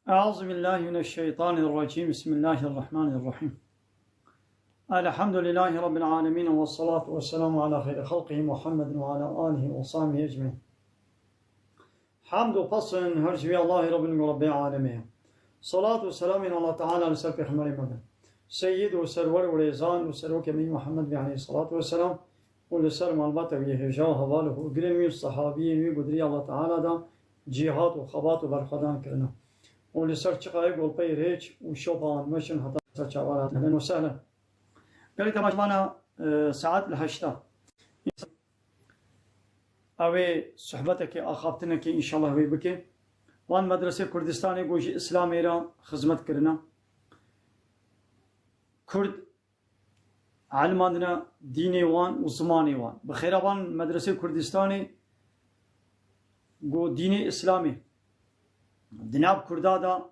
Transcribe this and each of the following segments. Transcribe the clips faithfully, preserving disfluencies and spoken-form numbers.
أعوذ بالله من الشيطان الرجيم. بسم الله الرحمن الرحيم. الحمد لله رب العالمين، والصلاة والسلام على خير خلقه محمد وعلى آله وصحبه أجمعين. Hamd û pesn her ji vê Allahê Rabbin û Rabbê alemê ye. Salat û selamên Allah Teala li ser Pêxemberê me be. Seyyid û serwer û rêzan û serokê me yî Muhammed bê aleyhissalatu vesselam û li ser malbata wî, hêja û heval û hûrgirên wî û sehabiyên wî ku di rêya Allah Teala de cîhat û xebat û berxwedan kirine. Û li ser çiqayê golpeyê rêç û şopa wan meşin heta ser çavan hatin. Ehlen û sehlen. Gelî temaşevana, e, saet li heşta. Ew ê sohbetekê, axaftinekê înşallah wê bike. Van medresê Kurdistanê ku ji Îslamê re xizmet kirine. Kurd elmandine dînê wan û zimanê wan. Bi xêra van medresê Kurdistanê ku dînê Îslamê di nav Kurda de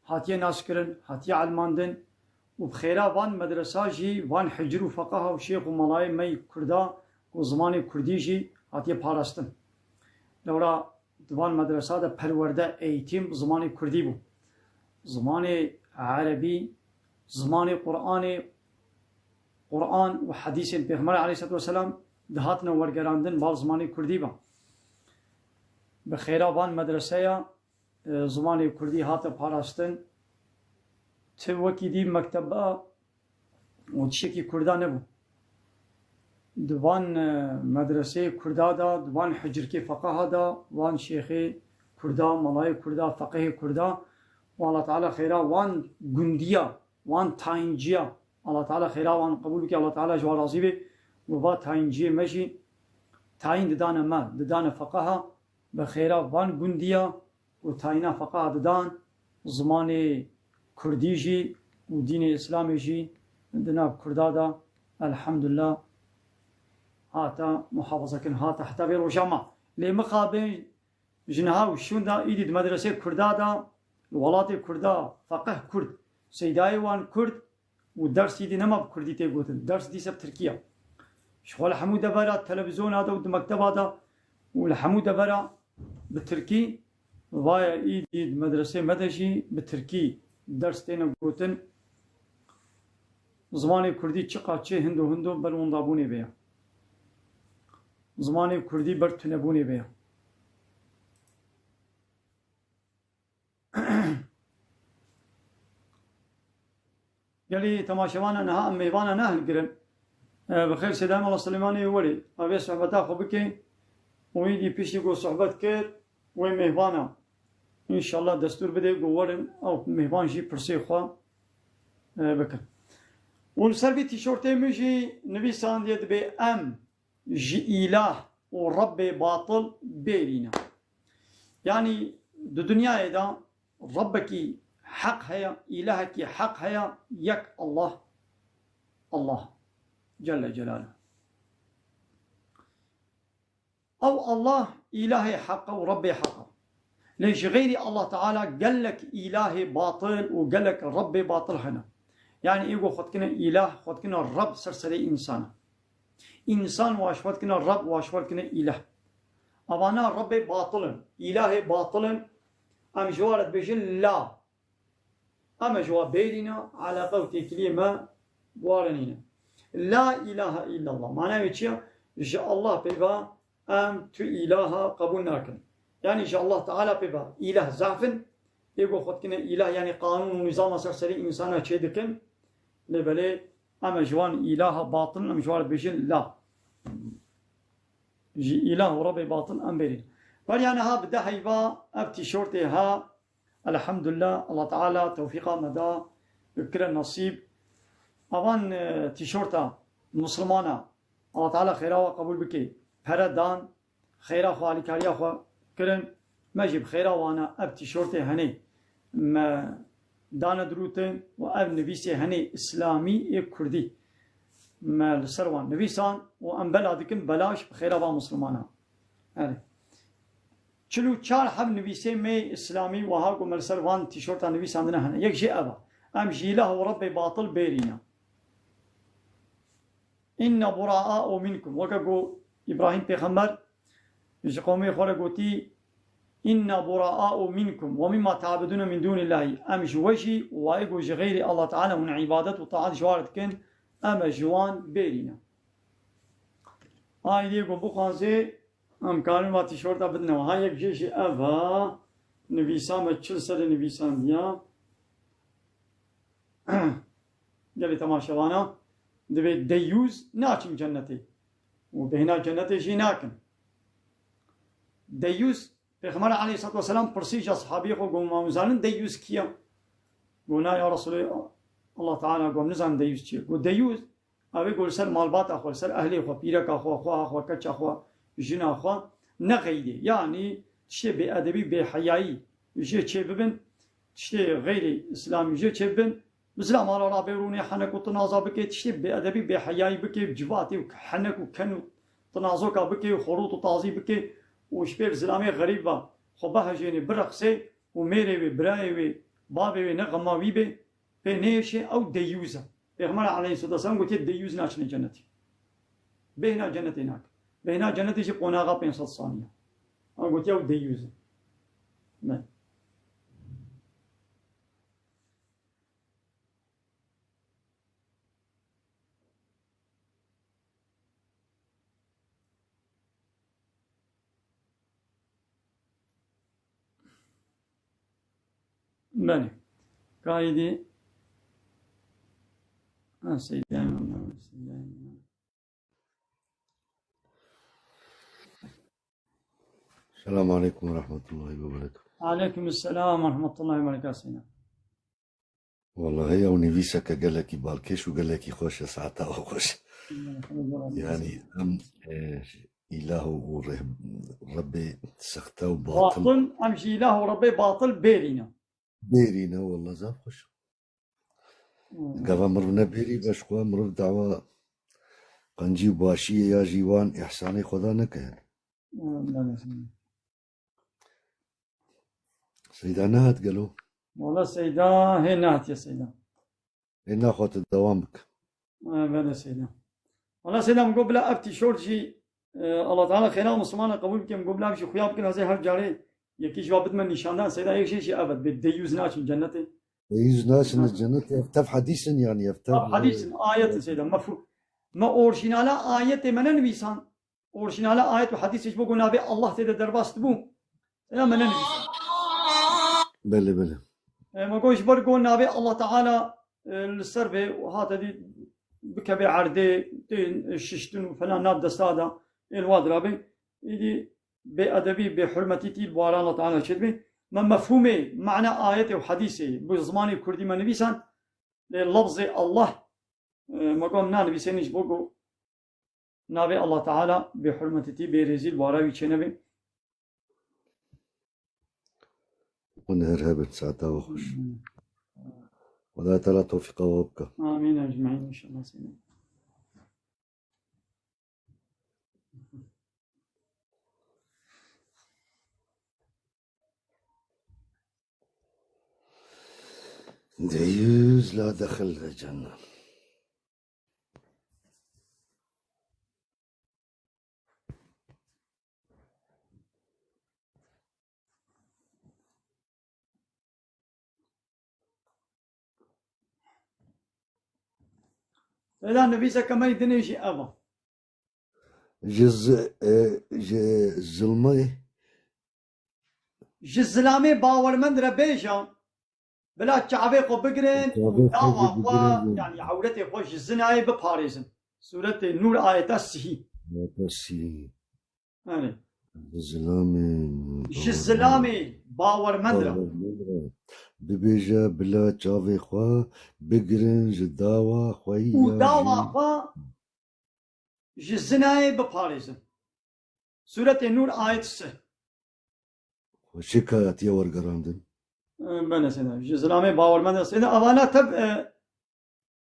hatiye naskirin, hatiye elmandin û bi xêra van medresa jî, van hicr û feqeha û şêx û melayê me yî Kurda û zimanê Kurdî jî hatiye parastin. Lewra di van medresa de perwerde, eğitim bi zimanê Kurdî bû. Zimanê Erebî, zimanê Qur'anê, Qur'an û hedîsên Pêxemberê aleyhisselatu vesselam dihatine wergerandin, bal zimanê Kurdî be. Bi xêra van medreseya e, zimanê Kurdî hate parastin. Ti wekî dî mekteba û tiştekî Kurda nebû. Di van, e, medreseyê Kurda de, di van hicirkê feqeha de, van şêxê Kurda, melayê Kurda, feqehê Kurda û Allah Teala xêra wan gundiya, wan tayinciya, Allah Teala xêra wan qebûl bike, Allah Teala ji wan razî be. Û va tayinciyê me jî tayin didane me, didane feqeha, bi xêra van gundiya û tayîna feqeha didan, zimanê Kurdî jî û dînê Îslamê jî di nav Kurda de, elhamdulillah, hate muhafaza kirin, hate heta vê roja me. Lê mixabin ji niha û şûnda îdî di medresê Kurda de, li welatê Kurda feqeh Kurd, seydayê wan Kurd, û ders îdî nema bi Kurdî tê gotin. Ders dîse bi Tirkî ye. Ji xwe li hemû devera televîzyona de û di mekteba de û li hemû devera bi Tirkî, vaya îdî di medresê me de jî bi Tirkî ders têne gotin. Zimanê Kurdî çiqa çê hindo hindo ber wendabûnê be ye. Zimanê Kurdî ber tunebûnê be ye. Gelî temaşevana niha em mêvana nehilgirin. E, bi xêr Sêdayê Mala Silêmanê werê. Ev ê sohbeta xwe bike. Û îdî piştî ku sohbet kir, wê mêvana. Înşallah destûr bide ku werin ew mêvan jî pirsê xwe, e, bikin. Û li ser vî tîşortê min jî nivîsandiye dibê em ji îlah û Rebbê batil bêrîne. Yanî di dinyayê de Rebbekî heq heye, îlahekî heq heye, yek Allah, Allah Celle Celaluhu. Ew Allah îlahê heq e û Rebbê heq e. Lê ji xeyrî Allah Teala gelek îlahê batil û gelek Rebbê batil hene. Yanî ê ku xwe dikine îlah, xwe dikine Reb ser serê însan e. Însan wa ji xwe dikine Reb, wa ji xwe dikine îlah. Evana Rebbê batil in, îlahê batil in, em ji wan re dibêjin la. Em ji wan bêrîne, eleqe û têkiliyê me bi wan re nîne. La îlahe îllallah. Mana wê çi ye? Ji Allah pê ve em tu îlaha qebûl nakin. Yanî ji Allah Teala pê ve îlah zaf in, ê ku xwe dikine îlah, yanî qanûn û nîzama ser serê însana çêdikin, lê belê em ji wan îlaha batil in, em ji wan re dibêjin la. Ji îlah û Rebbê batil em bêrîn. Beriya niha bi deh heyva ev tîşortê ha, elhamdulillah, Allah Teala tewfîqa me da, kire nesîb. Avan, e, tîşorta Muslimana, Allah Teala xêra we qebûl bike, pere dan, xêra xwe, alîkariya xwe kirin. Me jî bi xêra wana ev tîşortê henê me dane dirûtin û ev nivîsê henê îslamî ê kurdî me li ser wan nivîsan û em bela dikin belaş bi xêra van Muslimana. Erê. Çil û çar heb nivîsê me îslamî wiha ku me li ser van tîşorta nivîsandine hene. Yek jê ev e. Em ji îlah û Rebbê batil bêrîne. Inna bura'a minkum. Weke ku Îbrahîm Pêxember ji qewmê xwe re gotî, "Inna bura'a'u minkum ve mimma ta'budune min dunillahi." Em ji we jî, wayê ku ji xeyrî Allah Teala hûn îbadet û taat ji wa re dikin, em e ji wan bêrî ne. Aydê ku bixwaze, em karin va tîşorta bidineve. Ha yek jê jî ev e, nivîsa me çil serê nivîsandiya. Gelê temaşevana, divê deyûz naçin cennetê. Û bêhna cennetê jî nakin. Deyûz, Pêxember aleyhissalatu vesselam pirsî ji ashabiyê xwe, got, "Ma hûn zanin deyûz kî ye?" Got, "Na ya Resulê Allah Teala, got, em nizanin deyûz çi ye." Got, "Deyûz, ew ê ku li ser malbata xwe, li ser ehlê xwe, pîreka xwe, xweha xwe, keça xwe, jina xwe nexeyidê. Yanî tiştê bêedebî, bêheyayî jê çê bibin, tiştê xeyrê îslamî jê çê bibin, bi zilama re rabê rûnê henek û tinaza bike, tiştê bêedebî, bêheyayî bike, bi civatê û henek û ken û tinazoka bike û xorût û tazî bike û ji pêv zilamê xerîb ve xwe bihejênê, bireqsê û mêrê wê, birayê wê, bavê wê ne xema wî bê." Pê neyêşê ew deyûz e. Pêxember aleyhisselatu vesselam gotiye, "Deyûz naçine cennetê." Bêhna cennetê nake. Bêhna cennetê jî qonaxa pênc sed saniye. Ew gotiye ew deyûz e. Ne. Belê. Kaîdî. Ha, Seyda Îmam, Seyda Îmam. Selamun aleyküm ve rahmetullahi ve berekatuhu. Aleyküm selam ve rahmetullahi ve berekatuhu, Seyda. Wallahî ew nivîseke gelekî balkêş û gelekî xweş e, saeta we xweş. Yanî em, e, îlah û reh-, Rebbê sexte û batil. Batil, em ji îlah û Rebbê batil bêrîne. Bêrîne, wallah zaf xweş. Hmm. Gava mirov nebêrî be ji xwe, mirov dawa qencî û başiyê ya jî wan îhsanê Xweda neke. Hmm, belê. Seyda nehat gelo? Wala Seyda hê nehatiye Seyda. Hê naxwe tu dewam bike. E, belê Seyda. Wala Seyda, min got bila ev tîşort jî, e, Allah Teala xêra Mislimana qebûl bike, min got bila ev jî xuya bikin, ez ê her carê yekî ji wa bidime nîşandan. Seyda, yek jê jî ev e, bê deyûz naçin cennetê. Deyûz naçin cennetê, ev tev hedîs in yanî, ev tev, tev hedîs in, ayet in Seyda, mefhûm. Me orjînala ayetê me nenivîsan. Orjînala ayet û hedîsê ji bo ku navê Allah tê de derbas dibû, ya me nenivîsand. Belê, belê. E, me got ji ber ku navê Allah Teala, e, li ser vê û hate dî bikeve erdê, tên şiştin û falan nav desta da, ên wa dirabê. Îdî bêedebî, bêhurmetî tî li wara Allah Teala çêdibê. Me mefhûmê, mana ayetê û hedîsê bi zimanê kurdî me nivîsand. Lê lafzê Allah, e, me got nanivîsênî ji bo ku navê Allah Teala bêhurmetîtî, bêrêzî li wara wî çênebe. Hûn her hebin, saeta we xweş. Xwedayê Teala tewfîqa we bike. Amîn ecmaîn înşallah. Deyûz la dexil ve cennet. Leyla nivîseke me yî dinê jî ev e. Ji zi-, e, ji zilmê. Ji zilamê bawermend re bêje, bila çavê xwe bigirin û dawa xwe, yanî ewretê xwe ji zinayê biparêzin. Sûretê Nûr ayeta sihî. Ayeta sihî. Erê. Ji zilamê, ji zilamê bawermend re. Bibêje, bila çavê xwe bigirin ji dawa xwe û ya dawa xwe ji zinayê biparêzin. Sûretê Nûr ayet sih. Xweşik hatiye wergerandin. E, belê Seyda. Ji zilamê bawermend re Seyda. Evana tev, e,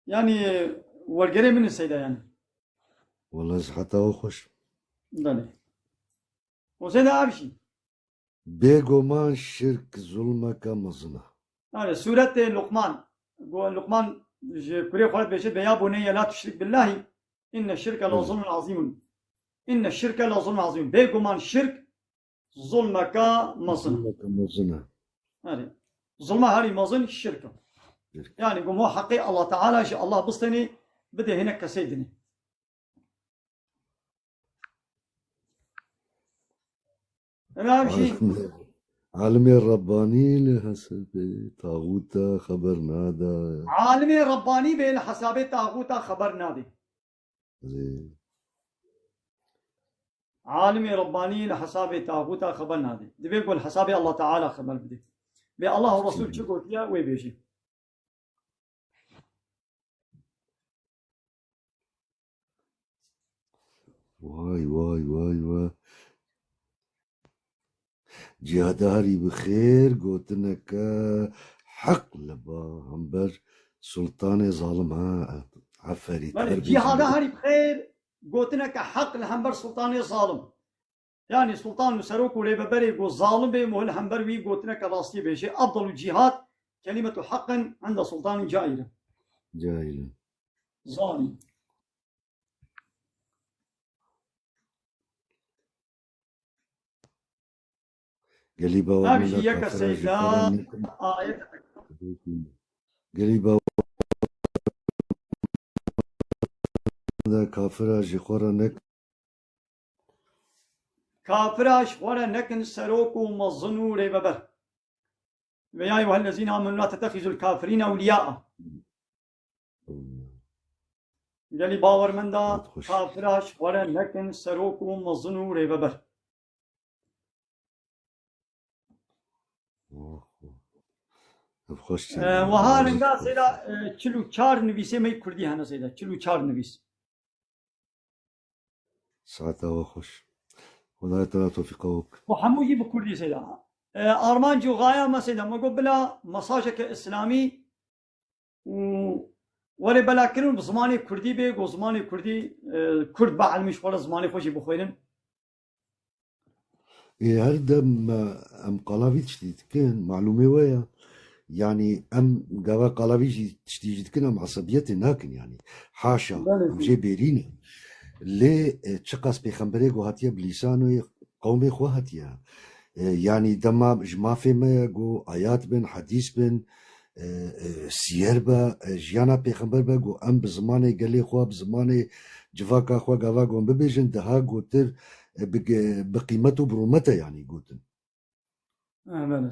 yanî, e, wergerê min in Seyda yanî. Wala siheta we xweş. Belê. O Seyda ev jî. Bêguman şirk zulmeke mezin e. Erê, sûretê Luqman. Go-, Luqman ji kurê xwe re dibêje, "Be ya buneyye la tuşrik billahi, inne şirke la zulmun azîmun." Inne şirke la zulmun azîmun. Bêguman şirk zulmeka mezin. Zulmeka mezin e. Erê. Zulma herî mezin şirk e. Şirk. Yani ku mo heqê Allah Teala ji Allah bistenê bidê hinek kesê dinê. Ena jî Alimê, alimê Rebbanî li hesabê taxûta xeber nade. Alimê Rebbanî bê li hesabê taxûta xeber nadê. Zê. Alimê Rebbanî li hesabê taxûta xeber nadê. Divê ku li hesabê Allah Teala xeber bidê. Bê Allah û Resul çi gotiye wê bêjî. Vay, vay, vay, vay. Cîhada herî bi xêr gotineke heq li ba hember sultanê zalim ha. Eferî. Belê, cîhada herî bi xêr gotineke heq li hember sultanê zalim. Yani sultan û serok û rêveberê ku zalim bê, mo li hember wî gotineke rastî bêje. Afdalu cîhad kelimetu heqin enda sultanin caîrin. Caîrin. Zalim. Gelî bawer Ev menda jî yek e kafira ji seyda xwe re nekin. Ayet. Gelî bawer menda kafira ji xwe re nek. Kafira ji xwe re nekin serok û mezin û rêveber. Ve ya eyyuhellezîne amenu la tettexizul kafirîne ewliyâ. Gelî bawermenda Hat xweş. Kafira ji xwe re nekin serok û mezin û rêveber. Oh, oh. Ev xweş Ee, çêne. Wiha ringa seyda, e, çil û çar nivîsê me kurdî hene seyda. Çil û çar nivîs. Saeta we xweş. Xwedayê te re tewfîqa we bike. Û hemû jî bi kurdî seyda. E, armanc û xaya me seyda. Me got bila mesajeke îslamî û were belakirin bi zimanê kurdî bê, got zimanê kurdî, e, kurd bielmî ji xwe re zimanê xwe jî bixwînin. Ê, her dem me, em qalavî tiştî dikin, malûmê we ye. Yanî em gava qalavî jî tiştî jî dikin, em esebiyetê nakin yanî. Haşa, Belê. Em jê bêrî ne. Lê, e, çiqas pêxemberê ku hatiye bi lîsanê qewmê xwe hatiye. E, yanî dema ji mafê me ye ku ayat bin, hedîs bin, e, e, siyer be, e, jiyana pêxember be ku em bi zimanê gelê xwe, bi zimanê civaka xwe gava ku em bibêjin, daha gotir, e, bi, bi qîmet û bi rûmet e yanî gotin. E, belê.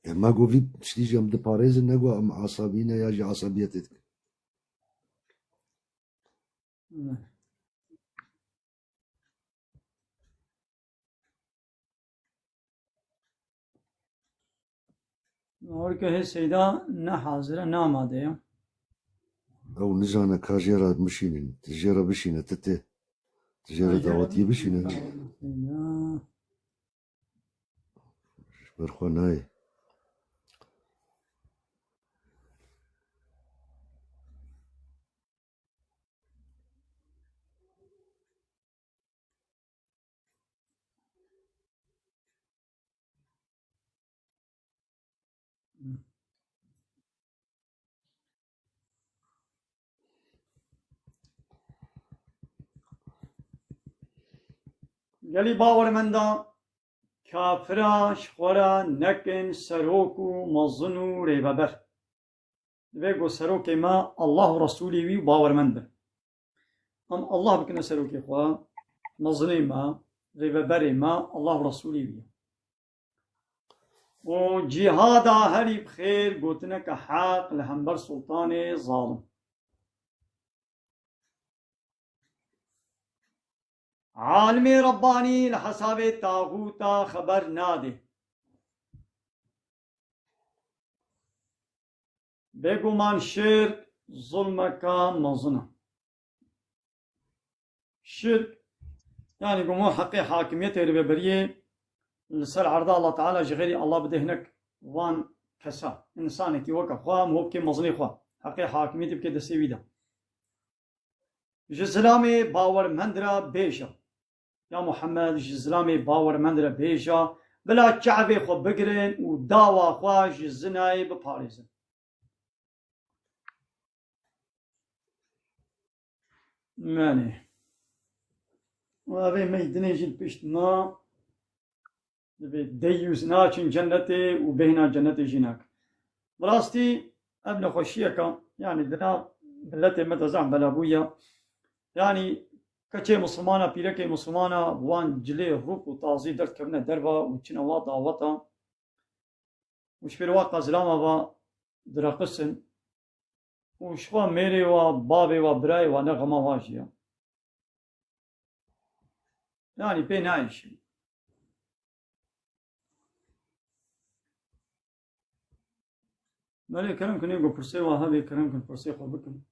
E, me got vî tiştî jî em diparêzin, ne ku em asabî ne ya jî asabiyetê dikin. Orke hê seyda ne hazir e, ne amade ye. Ew nizane ka jê re bişînin, tu jê re bişîne, tu tê. Tu jê re Ay, dawetiyê bişîne. Seyda. Ji ber xwe nayê. Gelî bawermenda kafira ji xwe re nekin serok û mezin û rêveber. Divê ku serokê me Allah û Resûlê wî û bawermend bin. Em Allah bikine serokê xwe, mezinê me, rêveberê me, Allah û Resûlê wî ye. Û cîhada herî bi xêr gotineke heq li hember sultanê zalim. Alimê Rebbanî li hesabê taxûta xeber nadê. Bêguman şirk zulmeka mezin e. Şirk, yani ku mo heqê hakimiyetê rêveberiyê li ser erda Allah Teala ji xêrî Allah bide hinek van kesa. Însanekî weke xwe, mo bike mezinê xwe. Heqê hakimiyetê bike destê wî de. Ji zilamê bawermend re bêje. Ya Muhammed, ji zilamê bawermend re bêje, bila çavê xwe bigirin û dawa xwe ji zinayê biparêzin. Menê. Û evê me dinê jî li pişt me. Dibê deyûs naçin cennetê û bêhna cennetê jî nakin. Bi rastî ev nexweşiyeke, yanî di nav miletê me de zehf bela bûye. Yanî keçê misilmana, pîrekê misilmana wan cilê rûp û tazî derdikevine derva û çine wa daweta. Û ji pêr wa qezilama va direqisin. Û ji xwe mêrê wa, bavê wa, birayê wa ne xema wa jî ya. Yanî pê nayê şî. Belê kerem kin, ê ku pirsê wa hebe, kerem kin pirsê xwe bikin.